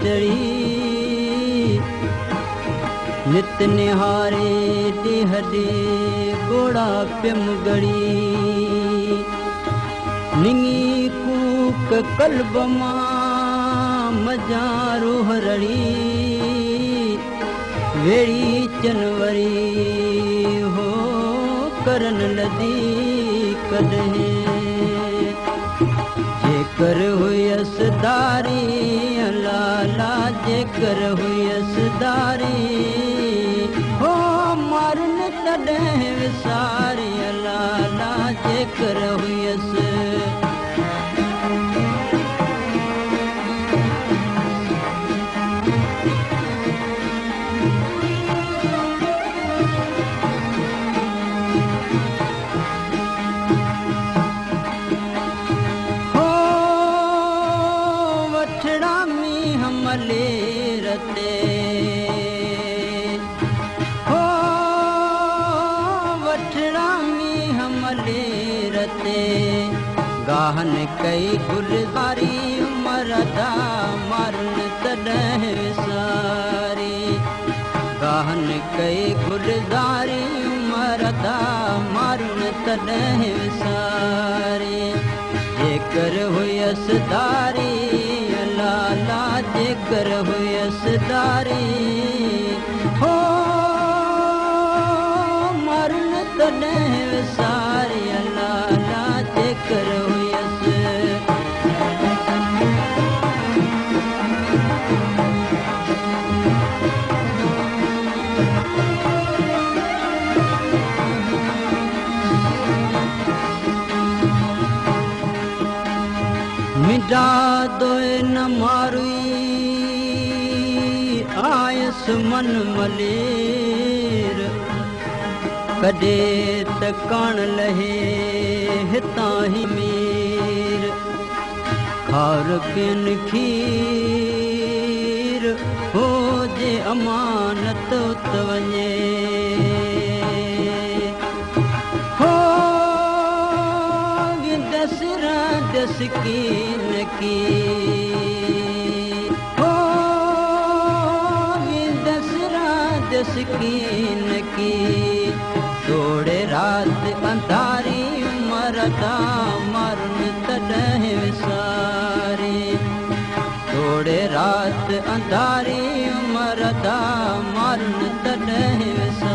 چڙهي. نت نهاري ڏينهن ڏي ڳوڙها پيم ڳڙي. نڱي ڪوڪ قلب مان مجا روح رڙي. ويڙي چنوري هو ڪرن لدي ڪڏهن. جيڪر هيس داري لالا جيڪر هيس داري. هو مارن تڏهن وساري لالا جيڪر هيس. हो वठड़ा मींहं मलेर ते. हो वठड़ा मींहं मलेर ते. गाहन कई गुलज़ारी उमर दा मारन तॾहिं विसारी. गाहन कई गुलज़ारी उमर दा मारन तॾहिं विसारी. जेकर हुयसि दारी लाला जेकर हुयसि दारी. हो मारन तॾहिं विसारी लाला जेकर हुयसि. मिडा दोए न मारुई आयसि मन मलेर. कॾे त कान लहे हितां ही मीर. खार पियन खीर हो जे अमानत उत वञे. हो वेंदसि रहंदसि कीन की. हो वेंदसि रहंदसि कीन की. तोड़े रात अंधारी उमर दा मारन तॾहिं विसारी. तोड़े रात अंधारी उमर दा मारन तॾहिं विसारी.